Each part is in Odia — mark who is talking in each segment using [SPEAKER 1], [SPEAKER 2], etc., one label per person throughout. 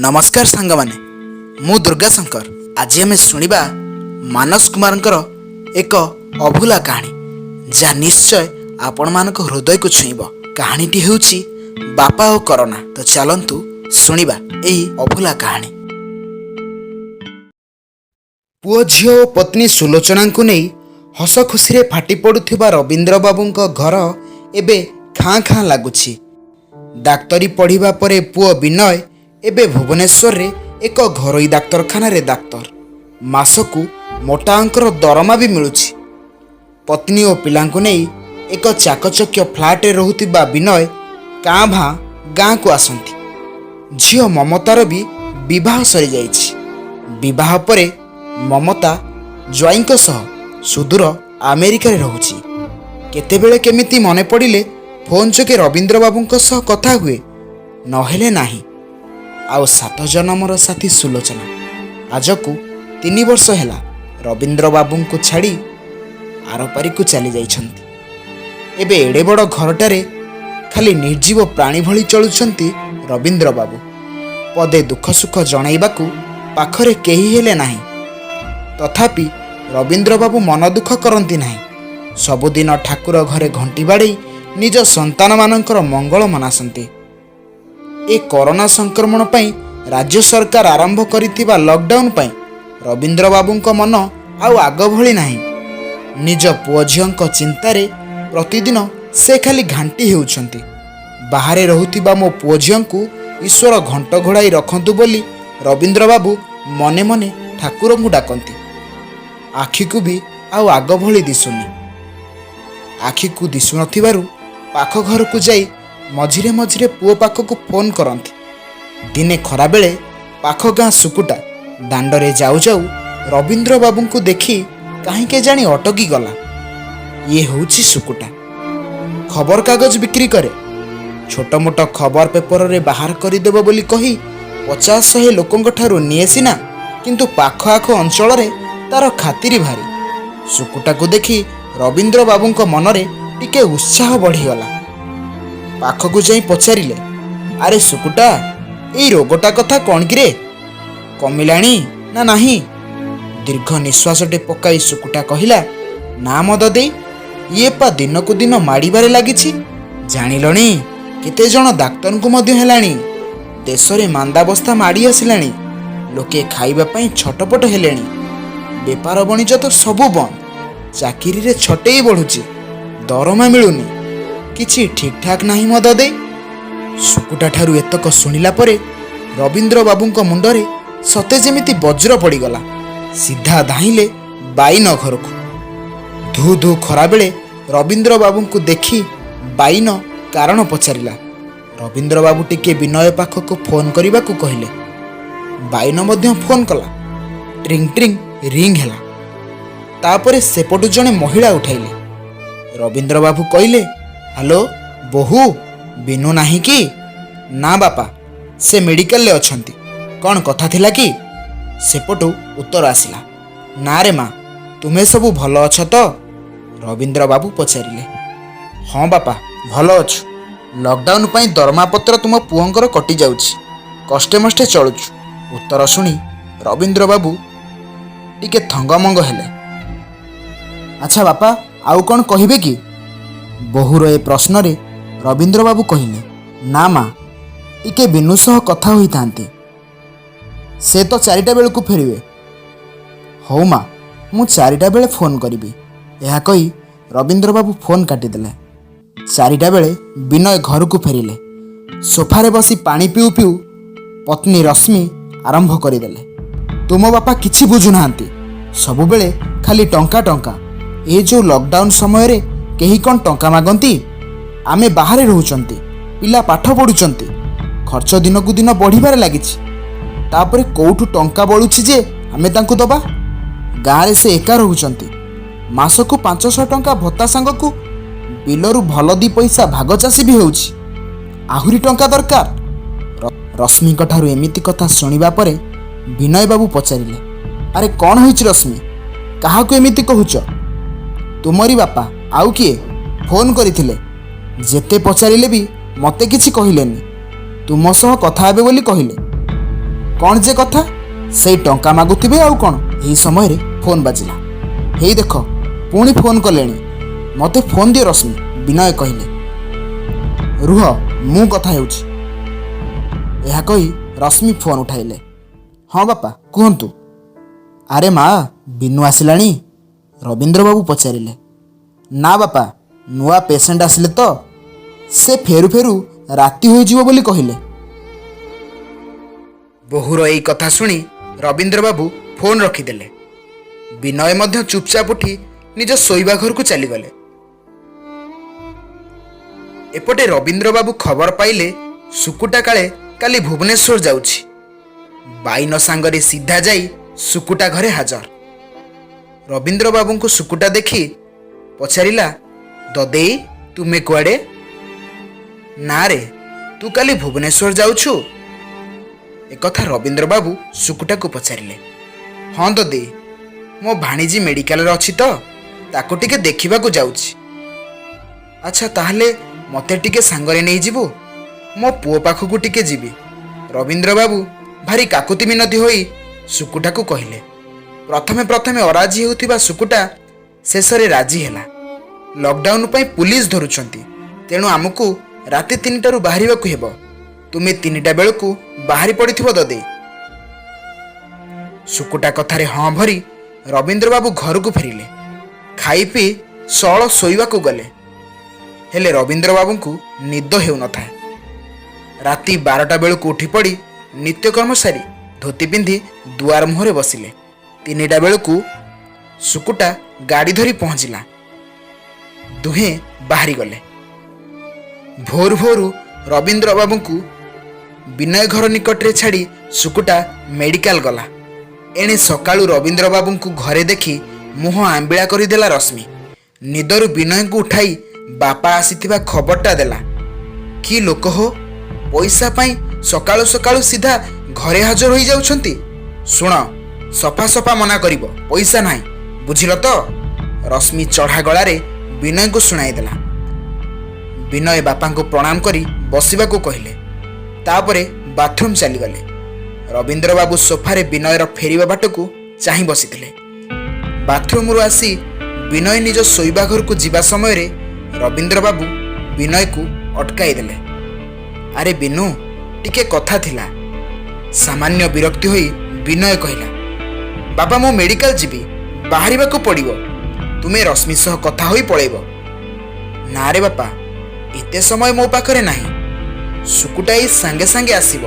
[SPEAKER 1] ନମସ୍କାର ସାଙ୍ଗମାନେ, ମୁଁ ଦୁର୍ଗାଶଙ୍କର। ଆଜି ଆମେ ଶୁଣିବା ମାନସ କୁମାରଙ୍କର ଏକ ଅଭୁଲା କାହାଣୀ, ଯାହା ନିଶ୍ଚୟ ଆପଣମାନଙ୍କ ହୃଦୟକୁ ଛୁଇଁବ। କାହାଣୀଟି ହେଉଛି ବାପା ଓ କରୋନା। ତ ଚାଲନ୍ତୁ ଶୁଣିବା ଏହି ଅଭୁଲା କାହାଣୀ। ପୁଅ, ଝିଅ ଓ ପତ୍ନୀ ସୁଲୋଚନାଙ୍କୁ ନେଇ ହସ ଖୁସିରେ ଫାଟି ପଡ଼ୁଥିବା ରବୀନ୍ଦ୍ରବାବୁଙ୍କ ଘର ଏବେ ଖାଁ ଖାଁ ଲାଗୁଛି। ଡାକ୍ତରୀ ପଢ଼ିବା ପରେ ପୁଅ ବିନୟ ଏବେ ଭୁବନେଶ୍ୱରରେ ଏକ ଘରୋଇ ଡାକ୍ତରଖାନାରେ ଡାକ୍ତର। ମାସକୁ ମୋଟା ଅଙ୍କର ଦରମା ବି ମିଳୁଛି। ପତ୍ନୀ ଓ ପିଲାଙ୍କୁ ନେଇ ଏକ ଚାକଚକ୍ୟ ଫ୍ଲାଟରେ ରହୁଥିବା ବିନୟ କାଁ ଭାଁ ଗାଁକୁ ଆସନ୍ତି। ଝିଅ ମମତାର ବି ବିବାହ ସରିଯାଇଛି। ବିବାହ ପରେ ମମତା ଜ୍ୱାଇଁଙ୍କ ସହ ସୁଦୂର ଆମେରିକାରେ ରହୁଛି। କେତେବେଳେ କେମିତି ମନେ ପଡ଼ିଲେ ଫୋନ୍ ଯୋଗେ ରବୀନ୍ଦ୍ରବାବୁଙ୍କ ସହ କଥା ହୁଏ, ନହେଲେ ନାହିଁ। ଆଉ ସାତ ଜନ୍ମର ସାଥୀ ସୁଲୋଚନା ଆଜକୁ 3 ବର୍ଷ ହେଲା ରବୀନ୍ଦ୍ରବାବୁଙ୍କୁ ଛାଡ଼ି ଆରପାରିକୁ ଚାଲି ଯାଇଛନ୍ତି। ଏବେ ଏଡ଼େ ବଡ଼ ଘରଟାରେ ଖାଲି ନିର୍ଜୀବ ପ୍ରାଣୀ ଭଳି ଚଳୁଛନ୍ତି ରବୀନ୍ଦ୍ରବାବୁ। ପଦେ ଦୁଃଖ ସୁଖ ଜଣାଇବାକୁ ପାଖରେ କେହି ହେଲେ ନାହିଁ। ତଥାପି ରବୀନ୍ଦ୍ରବାବୁ ମନ ଦୁଃଖ କରନ୍ତି ନାହିଁ। ସବୁଦିନ ଠାକୁର ଘରେ ଘଣ୍ଟି ବାଡ଼େଇ ନିଜ ସନ୍ତାନମାନଙ୍କର ମଙ୍ଗଳ ମନାସନ୍ତି। ଏ କରୋନା ସଂକ୍ରମଣ ପାଇଁ ରାଜ୍ୟ ସରକାର ଆରମ୍ଭ କରିଥିବା ଲକଡାଉନ ପାଇଁ ରବୀନ୍ଦ୍ରବାବୁଙ୍କ ମନ ଆଉ ଆଗ ଭଳି ନାହିଁ। ନିଜ ପୁଅ ଝିଅଙ୍କ ଚିନ୍ତାରେ ପ୍ରତିଦିନ ସେ ଖାଲି ଘାଣ୍ଟି ହେଉଛନ୍ତି। ବାହାରେ ରହୁଥିବା ମୋ ପୁଅ ଝିଅଙ୍କୁ ଈଶ୍ୱର ଘଣ୍ଟ ଘୋଡ଼ାଇ ରଖନ୍ତୁ ବୋଲି ରବୀନ୍ଦ୍ରବାବୁ ମନେ ମନେ ଠାକୁରଙ୍କୁ ଡାକନ୍ତି। ଆଖିକୁ ବି ଆଉ ଆଗ ଭଳି ଦିଶୁନି। ଆଖିକୁ ଦିଶୁନଥିବାରୁ ପାଖ ଘରକୁ ଯାଇ ମଝିରେ ମଝିରେ ପୁଅ ପାଖକୁ ଫୋନ୍ କରନ୍ତି। ଦିନେ ଖରାବେଳେ ପାଖ ଗାଁ ସୁକୁଟା ଦାଣ୍ଡରେ ଯାଉ ଯାଉ ରବୀନ୍ଦ୍ରବାବୁଙ୍କୁ ଦେଖି କାହିଁ କେଜାଣି ଅଟକି ଗଲା। ଇଏ ହେଉଛି ସୁକୁଟା। ଖବରକାଗଜ ବିକ୍ରି କରେ। ଛୋଟ ମୋଟ ଖବର ପେପରରେ ବାହାର କରିଦେବ ବୋଲି କହି 50 100 ଲୋକଙ୍କ ଠାରୁ ନିଏ ସିନା, କିନ୍ତୁ ପାଖ ଆଖ ଅଞ୍ଚଳରେ ତାର ଖାତିରି ଭାରି। ସୁକୁଟାକୁ ଦେଖି ରବୀନ୍ଦ୍ରବାବୁଙ୍କ ମନରେ ଟିକେ ଉତ୍ସାହ ବଢ଼ିଗଲା। ପାଖକୁ ଯାଇ ପଚାରିଲେ, "ଆରେ ସୁକୁଟା, ଏଇ ରୋଗଟା କଥା କ'ଣ କିରେ? କମିଲାଣି ନା ନାହିଁ?" ଦୀର୍ଘ ନିଶ୍ୱାସଟେ ପକାଇ ସୁକୁଟା କହିଲା, "ନା ମଦ ଦେଇ, ଇଏ ପା ଦିନକୁ ଦିନ ମାଡ଼ିବାରେ ଲାଗିଛି। ଜାଣିଲଣି, କେତେ ଜଣ ଡାକ୍ତରଙ୍କୁ ମଧ୍ୟ ହେଲାଣି। ଦେଶରେ ମାନ୍ଦାବସ୍ଥା ମାଡ଼ି ଆସିଲାଣି। ଲୋକେ ଖାଇବା ପାଇଁ ଛଟପଟ ହେଲେଣି। ବେପାର ବଣିଜ ତ ସବୁ ବନ୍ଦ। ଚାକିରିରେ ଛଟେଇ ବଢ଼ୁଛି, ଦରମା ମିଳୁନି। କିଛି ଠିକ୍ଠାକ୍ ନାହିଁ ମଦ ଦେଇ।" ସୁକୁଟା ଠାରୁ ଏତକ ଶୁଣିଲା ପରେ ରବୀନ୍ଦ୍ରବାବୁଙ୍କ ମୁଣ୍ଡରେ ସତେ ଯେମିତି ବଜ୍ର ପଡ଼ିଗଲା। ସିଧା ଧାଇଁଲେ ବାଇନ ଘରକୁ। ଧୁ ଧୁ ଖରାବେଳେ ରବୀନ୍ଦ୍ରବାବୁଙ୍କୁ ଦେଖି ବାଇନ କାରଣ ପଚାରିଲା। ରବୀନ୍ଦ୍ରବାବୁ ଟିକେ ବିନୟ ପାଖକୁ ଫୋନ୍ କରିବାକୁ କହିଲେ। ବାଇନ ମଧ୍ୟ ଫୋନ୍ କଲା। ଟ୍ରିଙ୍ଗ ଟ୍ରିଙ୍ଗ ରିଙ୍ଗ ହେଲା। ତାପରେ ସେପଟୁ ଜଣେ ମହିଳା ଉଠାଇଲେ। ରବୀନ୍ଦ୍ରବାବୁ କହିଲେ, "ହ୍ୟାଲୋ ବୋହୂ, ବିନୁ ନାହିଁ କି?" "ନା ବାପା, ସେ ମେଡ଼ିକାଲରେ ଅଛନ୍ତି। କ'ଣ କଥା ଥିଲା କି?" ସେପଟୁ ଉତ୍ତର ଆସିଲା, "ନା ରେ ମା, ତୁମେ ସବୁ ଭଲ ଅଛ ତ?" ରବୀନ୍ଦ୍ରବାବୁ ପଚାରିଲେ, "ହଁ ବାପା, ଭଲ ଅଛୁ। ଲକଡାଉନ ପାଇଁ ଦରମାପତ୍ର ତୁମ ପୁଅଙ୍କର କଟିଯାଉଛି। କଷ୍ଟେ ମଷ୍ଟେ ଚଳୁଛୁ।" ଉତ୍ତର ଶୁଣି ରବୀନ୍ଦ୍ରବାବୁ ଟିକେ ଥଙ୍ଗମଙ୍ଗ ହେଲେ। "ଆଚ୍ଛା ବାପା, ଆଉ କ'ଣ କହିବେ କି?" ବୋହୂର ଏ ପ୍ରଶ୍ନରେ ରବୀନ୍ଦ୍ରବାବୁ କହିଲେ, "ନା ମା, ଟିକେ ବିନୁ ସହ କଥା ହୋଇଥାନ୍ତି। ସେ ତ 4ଟା ବେଳକୁ ଫେରିବେ। ହଉ ମା, ମୁଁ 4ଟା ବେଳେ ଫୋନ୍ କରିବି।" ଏହା କହି ରବୀନ୍ଦ୍ରବାବୁ ଫୋନ୍ କାଟିଦେଲେ। 4ଟା ବେଳେ ବିନୟ ଘରକୁ ଫେରିଲେ। ସୋଫାରେ ବସି ପାଣି ପିଉ ପିଉ ପତ୍ନୀ ରଶ୍ମି ଆରମ୍ଭ କରିଦେଲେ, "ତୁମ ବାପା କିଛି ବୁଝୁନାହାନ୍ତି। ସବୁବେଳେ ଖାଲି ଟଙ୍କା ଟଙ୍କା। ଏ ଯେଉଁ ଲକଡାଉନ ସମୟରେ କେହି କ'ଣ ଟଙ୍କା ମାଗନ୍ତି? ଆମେ ବାହାରେ ରହୁଛନ୍ତି, ପିଲା ପାଠ ପଢ଼ୁଛନ୍ତି, ଖର୍ଚ୍ଚ ଦିନକୁ ଦିନ ବଢ଼ିବାରେ ଲାଗିଛି। ତାପରେ କୋଉଠୁ ଟଙ୍କା ବଳୁଛି ଯେ ଆମେ ତାଙ୍କୁ ଦବା? ଗାଁରେ ସେ ଏକା ରହୁଛନ୍ତି। ମାସକୁ 500 ଟଙ୍କା ଭତ୍ତା ସାଙ୍ଗକୁ ବିଲରୁ ଭଲ ଦି ପଇସା ଭାଗ ଚାଷୀ ବି ହେଉଛି। ଆହୁରି ଟଙ୍କା ଦରକାର?" ରଶ୍ମିଙ୍କ ଠାରୁ ଏମିତି କଥା ଶୁଣିବା ପରେ ବିନୟ ବାବୁ ପଚାରିଲେ, "ଆରେ କ'ଣ ହୋଇଛି ରଶ୍ମି? କାହାକୁ ଏମିତି କହୁଛ?" "ତୁମରି ବାପା, ଆଉ କିଏ? ଫୋନ୍ କରିଥିଲେ। ଯେତେ ପଚାରିଲେ ବି ମୋତେ କିଛି କହିଲେନି। ତୁମ ସହ କଥା ହେବେ ବୋଲି କହିଲେ।" କ'ଣ ଯେ କଥା, ସେଇ ଟଙ୍କା ମାଗୁଥିବେ ଆଉ କ'ଣ। ଏହି ସମୟରେ ଫୋନ୍ ବାଜିଲା। ହେଇ ଦେଖ, ପୁଣି ଫୋନ୍ କଲେଣି। ମୋତେ ଫୋନ୍ ଦିଅ ରଶ୍ମି, ବିନୟ କହିଲେ। ରୁହ, ମୁଁ କଥା ହେଉଛି। ଏହା କହି ରଶ୍ମି ଫୋନ୍ ଉଠାଇଲେ। ହଁ ବାପା, କୁହନ୍ତୁ। ଆରେ ମା, ବିନୁ ଆସିଲାଣି? ରବୀନ୍ଦ୍ରବାବୁ ପଚାରିଲେ। ନା ବାପା, ନୂଆ ପେସେଣ୍ଟ ଆସିଲେ ତ, ସେ ଫେରୁ ଫେରୁ ରାତି ହୋଇଯିବ ବୋଲି କହିଲେ। ବୋହୂର ଏଇ କଥା ଶୁଣି ରବୀନ୍ଦ୍ରବାବୁ ଫୋନ୍ ରଖିଦେଲେ। ବିନୟ ମଧ୍ୟ ଚୁପଚାପ ଉଠି ନିଜ ଶୋଇବା ଘରକୁ ଚାଲିଗଲେ। ଏପଟେ ରବୀନ୍ଦ୍ରବାବୁ ଖବର ପାଇଲେ ସୁକୁଟା କାଳେ କାଲି ଭୁବନେଶ୍ୱର ଯାଉଛି। ବାଇନ ସାଙ୍ଗରେ ସିଧା ଯାଇ ସୁକୁଟା ଘରେ ହାଜର। ରବୀନ୍ଦ୍ରବାବୁଙ୍କୁ ସୁକୁଟା ଦେଖି ପଚାରିଲା, ଦଦେଇ, ତୁମେ କୁଆଡ଼େ? ନା ରେ, ତୁ କାଲି ଭୁବନେଶ୍ୱର ଯାଉଛୁ? ଏକଥା ରବୀନ୍ଦ୍ରବାବୁ ସୁକୁଟାକୁ ପଚାରିଲେ। ହଁ ଦଦେଇ, ମୋ ଭାଣିଜୀ ମେଡ଼ିକାଲରେ ଅଛି ତ, ତାକୁ ଟିକେ ଦେଖିବାକୁ ଯାଉଛି। ଆଚ୍ଛା, ତାହେଲେ ମୋତେ ଟିକେ ସାଙ୍ଗରେ ନେଇଯିବୁ? ମୋ ପୁଅ ପାଖକୁ ଟିକେ ଯିବି। ରବୀନ୍ଦ୍ରବାବୁ ଭାରି କାକୁତି ମିନତି ହୋଇ ସୁକୁଟାକୁ କହିଲେ। ପ୍ରଥମେ ପ୍ରଥମେ ଅରାଜି ହେଉଥିବା ସୁକୁଟା ଶେଷରେ ରାଜି ହେଲା। ଲକଡାଉନ ପାଇଁ ପୁଲିସ ଧରୁଛନ୍ତି, ତେଣୁ ଆମକୁ ରାତି 3ଟାରୁ ବାହାରିବାକୁ ହେବ। ତୁମେ 3ଟା ବେଳକୁ ବାହାରି ପଡ଼ିଥିବ ଦଦେଇ। ସୁକୁଟା କଥାରେ ହଁ ଭରି ରବୀନ୍ଦ୍ରବାବୁ ଘରକୁ ଫେରିଲେ। ଖାଇ ପିଇ ସଅଳ ଶୋଇବାକୁ ଗଲେ। ହେଲେ ରବୀନ୍ଦ୍ରବାବୁଙ୍କୁ ନିଦ ହେଉନଥାଏ। ରାତି 12ଟା ବେଳକୁ ଉଠି ପଡ଼ି ନିତ୍ୟକର୍ମ ସାରି ଧୋତି ପିନ୍ଧି ଦୁଆର ମୁହଁରେ ବସିଲେ। 3ଟା ବେଳକୁ ସୁକୁଟା ଗାଡ଼ି ଧରି ପହଞ୍ଚିଲା। ଦୁହେଁ ବାହାରିଗଲେ। ଭୋରୁ ଭୋରୁ ରବୀନ୍ଦ୍ରବାବୁଙ୍କୁ ବିନୟ ଘର ନିକଟରେ ଛାଡ଼ି ସୁକୁଟା ମେଡ଼ିକାଲ ଗଲା। ଏଣେ ସକାଳୁ ରବୀନ୍ଦ୍ରବାବୁଙ୍କୁ ଘରେ ଦେଖି ମୁହଁ ଆମ୍ବିଳା କରିଦେଲା ରଶ୍ମି। ନିଦରୁ ବିନୟଙ୍କୁ ଉଠାଇ ବାପା ଆସିଥିବା ଖବରଟା ଦେଲା। କି ଲୋକ ହୋ, ପଇସା ପାଇଁ ସକାଳୁ ସକାଳୁ ସିଧା ଘରେ ହାଜର ହୋଇଯାଉଛନ୍ତି। ଶୁଣ, ସଫା ସଫା ମନା କରିବ, ପଇସା ନାହିଁ, ବୁଝିଲ ତ? ରଶ୍ମି ଚଢ଼ା ଗଳାରେ ବିନୟଙ୍କୁ ଶୁଣାଇଦେଲା। ବିନୟ ବାପାଙ୍କୁ ପ୍ରଣାମ କରି ବସିବାକୁ କହିଲେ। ତାପରେ ବାଥରୁମ୍ ଚାଲିଗଲେ। ରବୀନ୍ଦ୍ରବାବୁ ସୋଫାରେ ବିନୟର ଫେରିବା ବାଟକୁ ଚାହିଁ ବସିଥିଲେ। ବାଥରୁମ୍ରୁ ଆସି ବିନୟ ନିଜ ଶୋଇବା ଘରକୁ ଯିବା ସମୟରେ ରବୀନ୍ଦ୍ରବାବୁ ବିନୟକୁ ଅଟକାଇ ଦେଲେ। ଆରେ ବିନୁ, ଟିକେ କଥା ଥିଲା। ସାମାନ୍ୟ ବିରକ୍ତି ହୋଇ ବିନୟ କହିଲା, ବାପା, ମୁଁ ମେଡ଼ିକାଲ ଯିବି, ବାହାରିବାକୁ ପଡ଼ିବ। ତୁମେ ରଶ୍ମି ସହ କଥା ହୋଇ ପଳେଇବ। ନା ରେ ବାପା, ଏତେ ସମୟ ମୋ ପାଖରେ ନାହିଁ। ସୁକୁଟା ଏଇ ସାଙ୍ଗେ ସାଙ୍ଗେ ଆସିବ,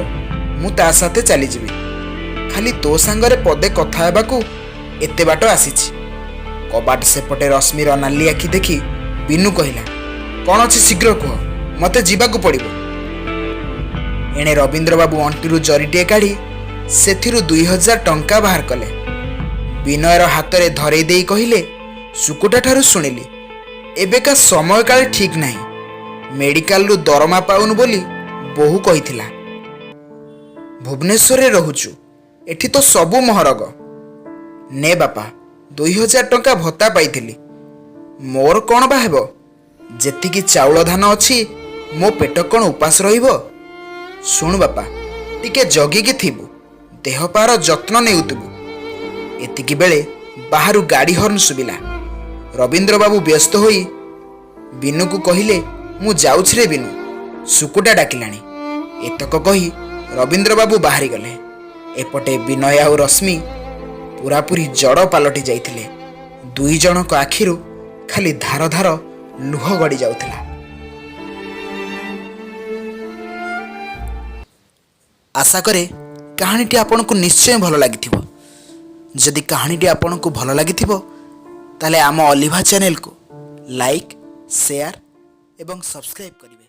[SPEAKER 1] ମୁଁ ତା ସାଥେ ଚାଲିଯିବି। ଖାଲି ତୋ ସାଙ୍ଗରେ ପଦେ କଥା ହେବାକୁ ଏତେ ବାଟ ଆସିଛି। କବାଟ ସେପଟେ ରଶ୍ମିର ନାଲି ଆଖି ଦେଖି ବିନୁ କହିଲା, କ'ଣ ଅଛି ଶୀଘ୍ର କୁହ, ମୋତେ ଯିବାକୁ ପଡ଼ିବ। ଏଣେ ରବୀନ୍ଦ୍ରବାବୁ ଅଣ୍ଟିରୁ ଜରିଟିଏ କାଢ଼ି ସେଥିରୁ 2000 ଟଙ୍କା ବାହାର କଲେ। ବିନୟର ହାତରେ ଧରେଇ ଦେଇ କହିଲେ, ସୁକୁଟା ଠାରୁ ଶୁଣିଲି ଏବେକା ସମୟ କାଳେ ଠିକ୍ ନାହିଁ, ମେଡ଼ିକାଲରୁ ଦରମା ପାଉନୁ ବୋଲି ବୋହୂ କହିଥିଲା। ଭୁବନେଶ୍ୱରରେ ରହୁଛୁ, ଏଠି ତ ସବୁ ମହରଗ। ନେ ବାପା, 2000 ଟଙ୍କା ଭତ୍ତା ପାଇଥିଲି, ମୋର କ'ଣ ବା ହେବ? ଯେତିକି ଚାଉଳ ଧାନ ଅଛି ମୋ ପେଟ କ'ଣ ଉପାସ ରହିବ? ଶୁଣୁ ବାପା, ଟିକେ ଜଗିକି ଥିବୁ, ଦେହ ପାର ଯତ୍ନ ନେଉଥିବୁ। ଏତିକି ବେଳେ ବାହାରୁ ଗାଡ଼ି ହର୍ନ ଶୁଭିଲା। ରବୀନ୍ଦ୍ରବାବୁ ବ୍ୟସ୍ତ ହୋଇ ବିନୁକୁ କହିଲେ, ମୁଁ ଯାଉଛି ରେ ବିନୁ, ସୁକୁଟା ଡାକିଲାଣି। ଏତକ କହି ରବୀନ୍ଦ୍ରବାବୁ ବାହାରିଗଲେ। ଏପଟେ ବିନୟ ଆଉ ରଶ୍ମି ପୁରାପୁରି ଜଡ଼ ପାଲଟି ଯାଇଥିଲେ। ଦୁଇ ଜଣଙ୍କ ଆଖିରୁ ଖାଲି ଧାର ଧାର ଲୁହ ଗଡ଼ି ଯାଉଥିଲା। ଆଶା କରେ କାହାଣୀଟି ଆପଣଙ୍କୁ ନିଶ୍ଚୟ ଭଲ ଲାଗିଥିବ। ଯଦି କାହାଣୀଟି ଆପଣଙ୍କୁ ଭଲ ଲାଗିଥିବ, ତାହେଲେ ଆମ ଅଲିଭା ଚ୍ୟାନେଲକୁ ଲାଇକ୍, ସେୟାର ଏବଂ ସବସ୍କ୍ରାଇବ୍ କରିବେ।